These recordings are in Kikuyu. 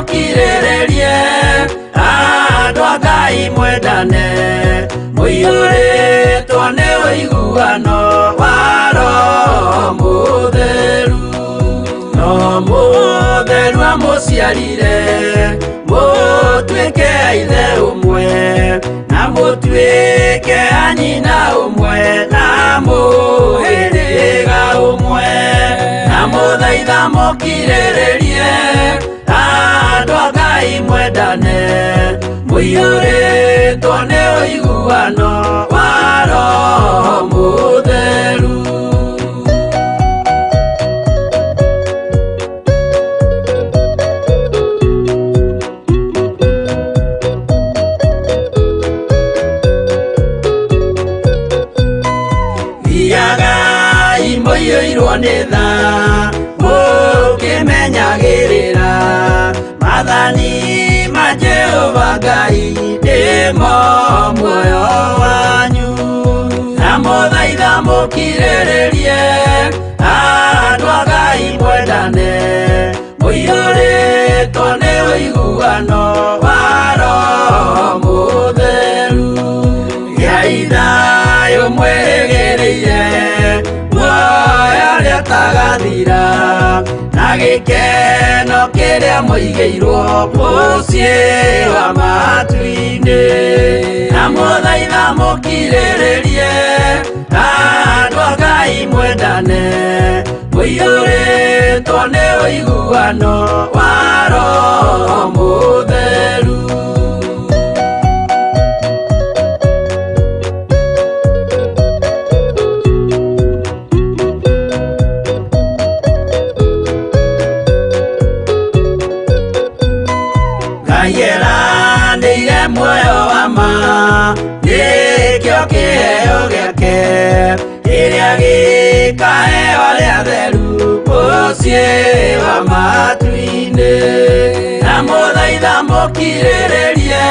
Mũkirĩrĩrie, andũ a Ngai mwendane, mũiyũrĩtwo nĩ ũiguano wa Roho Mũtheru. Roho Mũtheru amũciarire, mũtuĩke a ithe ũmwe, na mũtuĩke a nyina ũmwe, na mũhĩrĩga ũmwe. Na mũthaitha mũkirĩrĩrie, andũ a Ngai mwendane, mũiyũrĩtwo nĩ ũiguano wa Roho Mũtheru. Thiagai mũiyũirwo nĩ tha, mũkĩmenyagĩrĩra maathani ma Jehova Ngai, nĩmo muoyo wanyu. Na mũthaitha mũkirĩrĩrie, andũ a Ngai mwendane, mũiyũrĩtwo nĩ ũiguano wa Roho Mũtheru. Gĩai thayũ mwĩrĩgĩrĩire, muoyo ũrĩa ũtagathira, na gĩkeno kĩrĩa mũigĩirwo mũciĩ wa matu-inĩ. Na mũthaitha mũkirĩrĩrie, andũ a Ngai mwendane, mũiyũrĩtwo nĩ ũiguano wa Roho Mũtheru. Ngai eranĩire muoyo wa ma, nĩkĩo kĩheo gĩake, kĩrĩa gĩkaheo arĩa atheru mũciĩ wa matu-inĩ. Na mũthaitha mũkirĩrĩrie,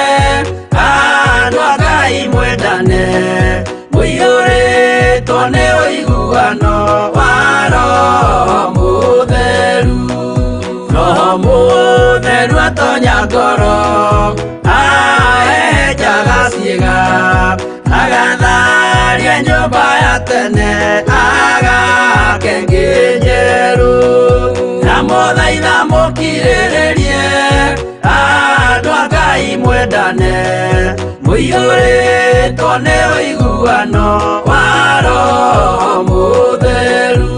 andũ a Ngai mwendane, mũiyũrĩtwo nĩ ũiguano wa Roho Mũtheru. Roho Mũtheru atonya ngoro, ahehenjaga ciĩga, agatharia nyũmba ya tene, agake ĩngĩ njerũ. Na mũthaitha mũkirĩrĩrie, andũ a Ngai mwendane, mũiyũrĩtwo nĩ ũiguano wa Roho Mũtheru.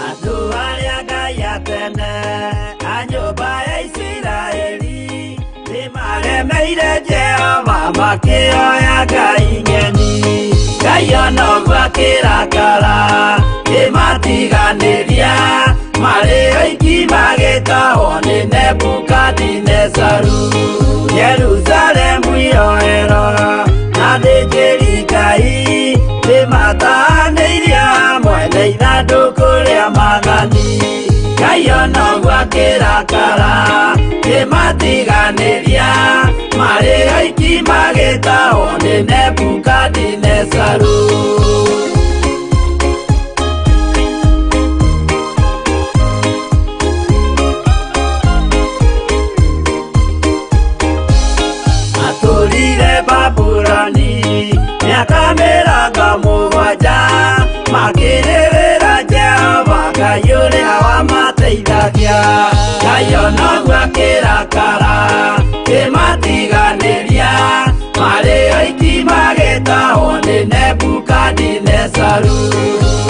Andũ arĩa Ngai a tene a nyũmba ya Isiraeli nĩmaremeire Jehova makĩoya ngai ng'eni. Ngai ona ũguo akĩrakara, kĩmatiganĩria, marĩ oiki magĩtahwo nĩ Nebukadinezaru. Jerusalemu iroero na athĩnjĩri Ngai nĩmatanĩirie hamwe na ithandũkũ rĩa maathani. Ngai ona ũguo akĩrakara, kĩmatiganĩria, marĩ oiki magĩtahwo nĩ Nebukadinezaru. Matũrire Babuloni mĩaka 70, makĩrĩrĩra Jehova Ngai ũrĩa wamateithagia. Ngai ona ũguo akĩrakara, kĩmatiganĩria, marĩ oiki magĩtahwo nĩ Nebukadinezaru.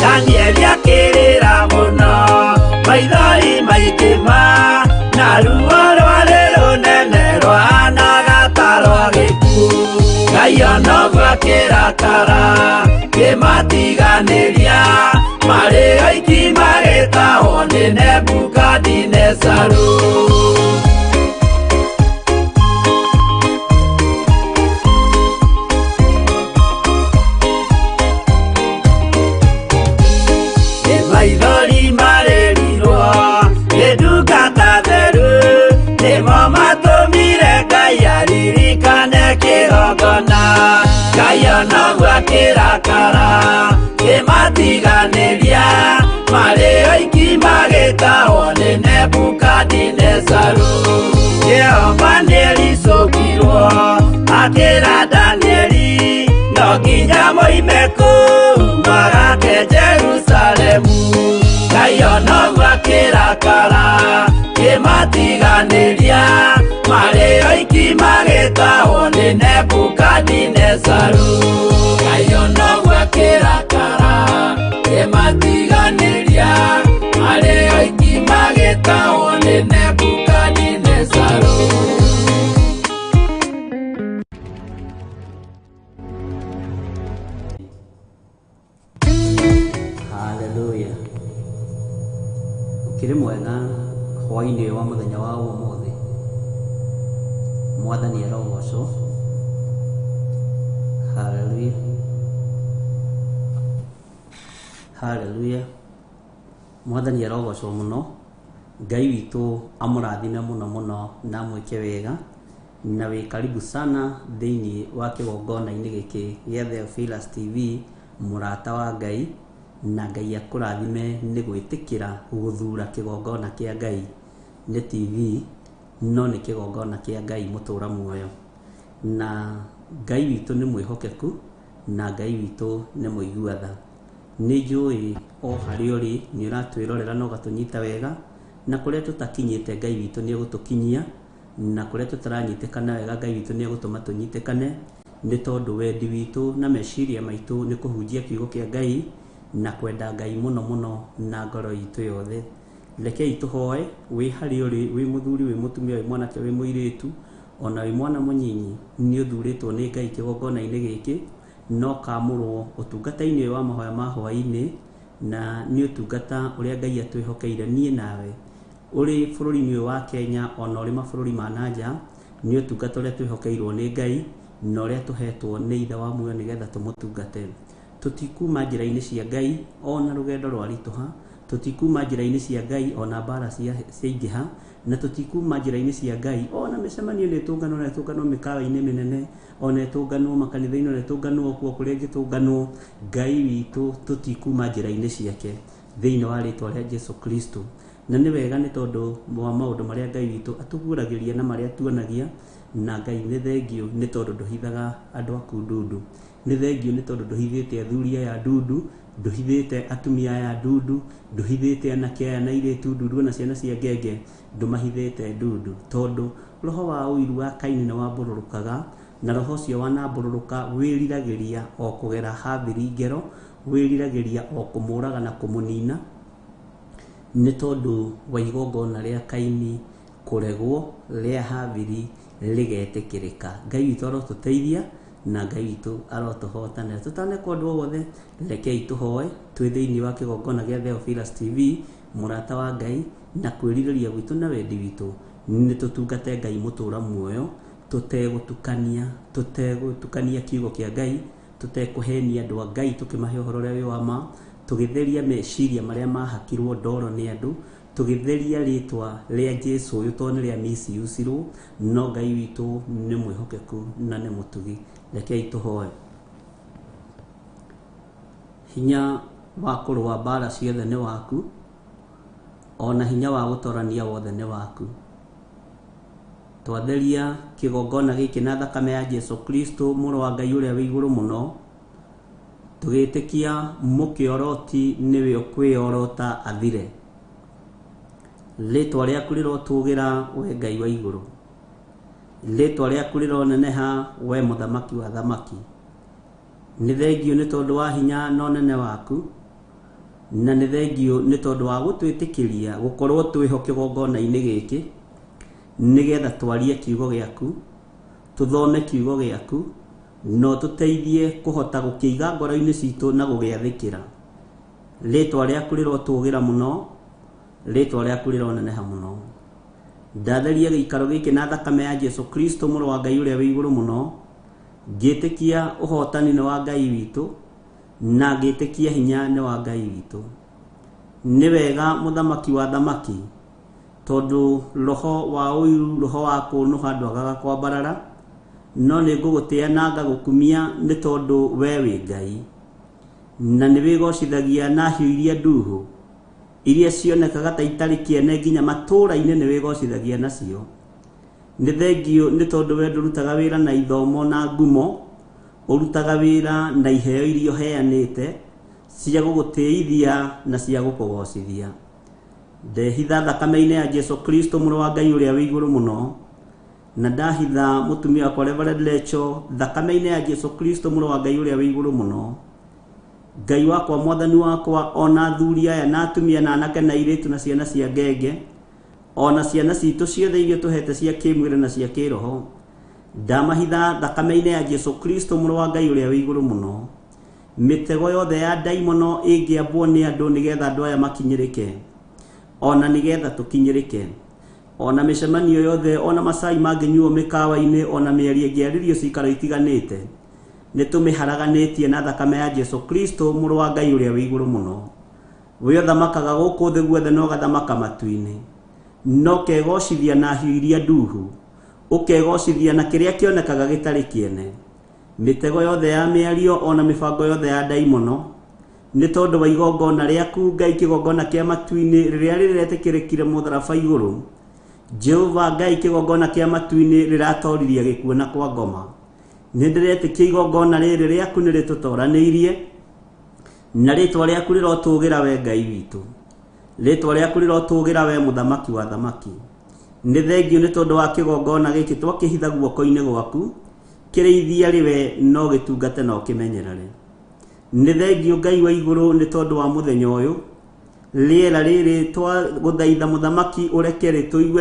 Danieli akĩrĩra mũno, maithori maingĩ ma, na ruo rwarĩ rũnene rwahanaga ta rwa gĩkuũ. Ngai ona ũguo akĩrakara, kĩmatiganĩria, marĩ oiki magĩtahwo nĩ Nebukadinezaru. Nebuchadnezaru. Maithori marĩrirwo nĩ ndungata theru, nĩmo matũmire Ngai aririkane kĩgongona. Ngai onoguo akĩrakara, kĩmatiganĩria, marĩ oiki magĩtahwo nĩ Nebukadinezaru. Jehova nĩericũkirwo akĩra Danieli, no nginya moime kũu magake Jerusalemu. Ngai onoguo akĩrakara, kĩmatiganĩria, marĩ oiki magĩtahwo nĩ Nebukadinezaru. Ngai onoguo akĩrakara, kĩmatiganĩria, marĩ oiki magĩtahwo nĩ Nebukadinezaru. Haleluya. Ũkĩrĩ mwega hwainĩ wa mũthenya wa ũmũthĩ. Mwathani arogocwo. Haleluya. Haleluya. Mwathani arogocwo mũno. Ngai witũ amũrathime mũno mũno na amwĩke wega na wĩ karibu sana thĩinĩ wa kĩgongona-inĩ gĩkĩ gĩa Theophilus TV, mũrata wa Ngai, na Ngai akũrathime nĩ gwĩtĩkĩra gũthura kĩgongona kĩa Ngai. Nĩ TV no nĩ kĩgongona kĩa Ngai mũtũra muoyo, na Ngai witũ nĩ mwĩhokeku na Ngai witũ nĩ mũigua tha. Nĩ njũĩ o harĩa ũrĩ nĩ ũratwĩrorera na ũgatũnyita wega, na kũrĩa tũtakinyĩte Ngai witũ nĩ egũtũkinyia, na kũrĩa tũtaranyitĩkana wega Ngai witũ nĩ egũtũma tũnyitĩkane, nĩ tondũ wendi witũ na meciria maitũ nĩ kũhunjia kiugo kĩa Ngai na kwenda Ngai mũno mũno na ngoro itũ yothe. Rekei tũhoe. Wĩ harĩa ũrĩ, wĩ mũthuri, wĩ mũtumia, wĩ mwanake, wĩ mũirĩtu, ona wĩ mwana mũnyinyi, nĩ ũthurĩtwo nĩ Ngai kĩgongona-inĩ gĩkĩ, na ũkamũrwo ũtungata-inĩ ũyũ wa mahoya ma hwaĩ-inĩ, na nĩ ũtungata ũrĩa Ngai atwĩhokeire niĩ nawe. Ũrĩ bũrũri-inĩ ũyũ wa Kenya ona ũrĩ mabũrũri ma na nja, nĩ ũtungata ũrĩa twĩhokeirwo nĩ Ngai na ũrĩa tũhetwo nĩ Ithe wa muoyo nĩgetha tũmũtungate. Tũtikuma njĩra-inĩ cia Ngai ona rũgendo rwaritũha, tũtikuma njĩra-inĩ cia Ngai ona mbara ciaingĩha, na tũtikuma njĩra-inĩ cia Ngai ona mĩcemanio nĩ ĩtũnganwo, na ĩtũnganwo mĩkawa-inĩ mĩnene, ona ĩtũnganwo makanitha-inĩ, ona ĩtũnganwo kuo kũrĩa ĩngĩtũnganwo. Ngai witũ tũtikuma njĩra-inĩ ciake thĩinĩ wa rĩtwa rĩa Jesu Kristo. Na nĩ wega nĩ tondũ wa maũndũ marĩa Ngai witũ atũguũragĩria na marĩa atuonagia, na Ngai nĩ thengio nĩ tondũ ndũhithaga andũ aku ndundu. Nĩ thengio nĩ tondũ ndũhithĩte athuri aya ndundu, ndũhithĩte atumia aya ndundu, ndũhithĩte anake aya na airĩtu ndundu, ona ciana cia ngenge ndũmahithĩte ndundu, tondũ roho wa ũiru wa Kaini nĩ wambũrũrũkaga, na roho ũcio wanambũrũrũka wĩriragĩria o kũgera Habili ngero, wĩriragĩria o kũmũraga na kũmũnina, nĩ tondũ wa igongona rĩa Kaini kũregwo, rĩa Habili rĩgetĩkĩrĩka. Ngai witũ arotũteithia na Ngai witũ arotũhotanĩra. Tũtaneka ũndũ o wothe, rekei tũhoe twĩ thĩinĩ wa kĩgongona gĩa Theophilus TV, mũrata wa Ngai, na kwĩrirĩria gwitũ na wendi witũ nĩ tũtungate Ngai mũtũra muoyo, tũtegũtukania, tũtegũtukania kiugo kĩa Ngai, tũtekũhenia andũ a Ngai tũkĩmahe ũhoro ũrĩa wĩ wa ma, tũgĩtheria meciria marĩa mahakirwo ndoro nĩ andũ, tũgĩtheria rĩtwa rĩa Jesu ũyũ tondũ nĩ rĩa misuse-irwo, no Ngai witũ nĩ mwĩhokeku na nĩ mũtugi. Rekei tũhoe. Hinya wa kũrũa mbara ciothe nĩ waku, ona hinya wa gũtorania wothe nĩ waku. Twatheria kĩgongona gĩkĩ na thakame ya Jesu Kristo mũrũ wa Ngai ũrĩa wĩ igũrũ mũno, tũgĩtĩkia mũkĩoroti nĩwe ũkwĩorota athire. Rĩtwa rĩaku rĩrotũgĩra we Ngai wa igũrũ, rĩtwa rĩaku rĩroneneha we mũthamaki wa thamaki. Nĩ thengio nĩ tondũ wa hinya na ũnene waku, na nĩ thengio nĩ tondũ wa gũtwĩtĩkĩria gũkorwo twĩho kĩgongona-inĩ gĩkĩ, nĩgetha twarie kiugo gĩaku, tũthome kiugo gĩaku, na ũtũteithie kũhota gũkĩiga ngoro-inĩ citũ na gũgĩathĩkĩra. Rĩtwa rĩaku rĩrotũgĩra mũno, rĩtwa rĩaku rĩroneneha mũno. Ndatheria gĩikaro gĩkĩ na thakame ya Jesu Kristo mũrũ wa Ngai ũrĩa wĩ igũrũ mũno, ngĩtĩkia ũhotani nĩ wa Ngai witũ na ngĩtĩkia hinya nĩ wa Ngai witũ. Nĩ wega mũthamaki wa thamaki, tondũ roho wa ũiru, roho wa kũnũha ndwagaga kwambarara, no nĩ ngũgũtĩa na ngagũkumia nĩ tondũ we wĩ Ngai, na nĩ wĩgocithagia na hiũ iria nduhu iria cionekaga ta itarĩ kĩene nginya matũũra-inĩ nĩ wĩgocithagia nacio. Nĩ thengiũ nĩ tondũ we ndũrutaga wĩra na ithomo na ngumo, ũrutaga wĩra na iheo iria ũheanĩte cia gũgũtĩithia na cia gũkũgocithia. Ndehitha thakame-inĩ ya Jesu Kristo mũrũ wa Ngai ũrĩa wĩ igũrũ mũno, na ndahitha mũtumia wakwa Reverend Lecho thakame-inĩ ya Jesu Kristo mũrũ wa Ngai ũrĩa wĩ igũrũ mũno. Ngai wakwa, mwathani wakwa, ona athuri aya na atumia na anake na airĩtu na ciana cia ngenge, ona ciana citũ ciothe iria tũhete cia kĩmwĩrĩ na cia kĩroho, ndamahitha thakame-inĩ ya Jesu Kristo mũrũ wa Ngai ũrĩa wĩ igũrũ mũno. Mĩtego yothe ya ndaimono ĩngĩambwo nĩ andũ nĩgetha andũ aya makinyĩrĩke, ona nĩgetha tũkinyĩrĩke, ona mĩcemanio yothe, ona macai mangĩnyuo mĩkawa-inĩ, ona mĩario ĩngĩarĩrio cikaro itiganĩte, nĩ tũmĩharaganĩtie na thakame ya Jesu Kristo mũrũ wa Ngai ũrĩa wĩ igũrũ mũno. We ũthamakaga gũkũ thĩ guothe na ũgathamaka matu-inĩ, no ũkegocithia na hiũ iria nduhu, ũkegocithia na kĩrĩa kĩonekaga gĩtarĩ kĩene. Mĩtego yothe ya mĩario ona mĩbango yothe ya ndaimono, nĩ tondũ wa igongona rĩaku Ngai, kĩgongona kĩa matu-inĩ rĩrĩa rĩretĩkĩrĩkire mũtharaba igũrũ. Jehova Ngai, kĩgongona kĩa matu-inĩ rĩratoririe gĩkuũ na kwa ngoma. Nĩ ndĩretĩkia igongona rĩrĩ rĩaku nĩ rĩtũtoranĩirie, na rĩtwa rĩaku rĩrotũgĩra we Ngai witũ, rĩtwa rĩaku rĩrotũgĩra we mũthamaki wa thamaki. Nĩ thengiũ nĩ tondũ wa kĩgongona gĩkĩ twakĩhitha guoko-inĩ gwaku, kĩrĩithia rĩwe no gĩtungate na ũkĩmenyerere. Nĩ thengiũ Ngai wa igũrũ nĩ tondũ wa mũthenya ũyũ, rĩera rĩrĩ twagũthaitha mũthamaki ũreke rĩtũigue.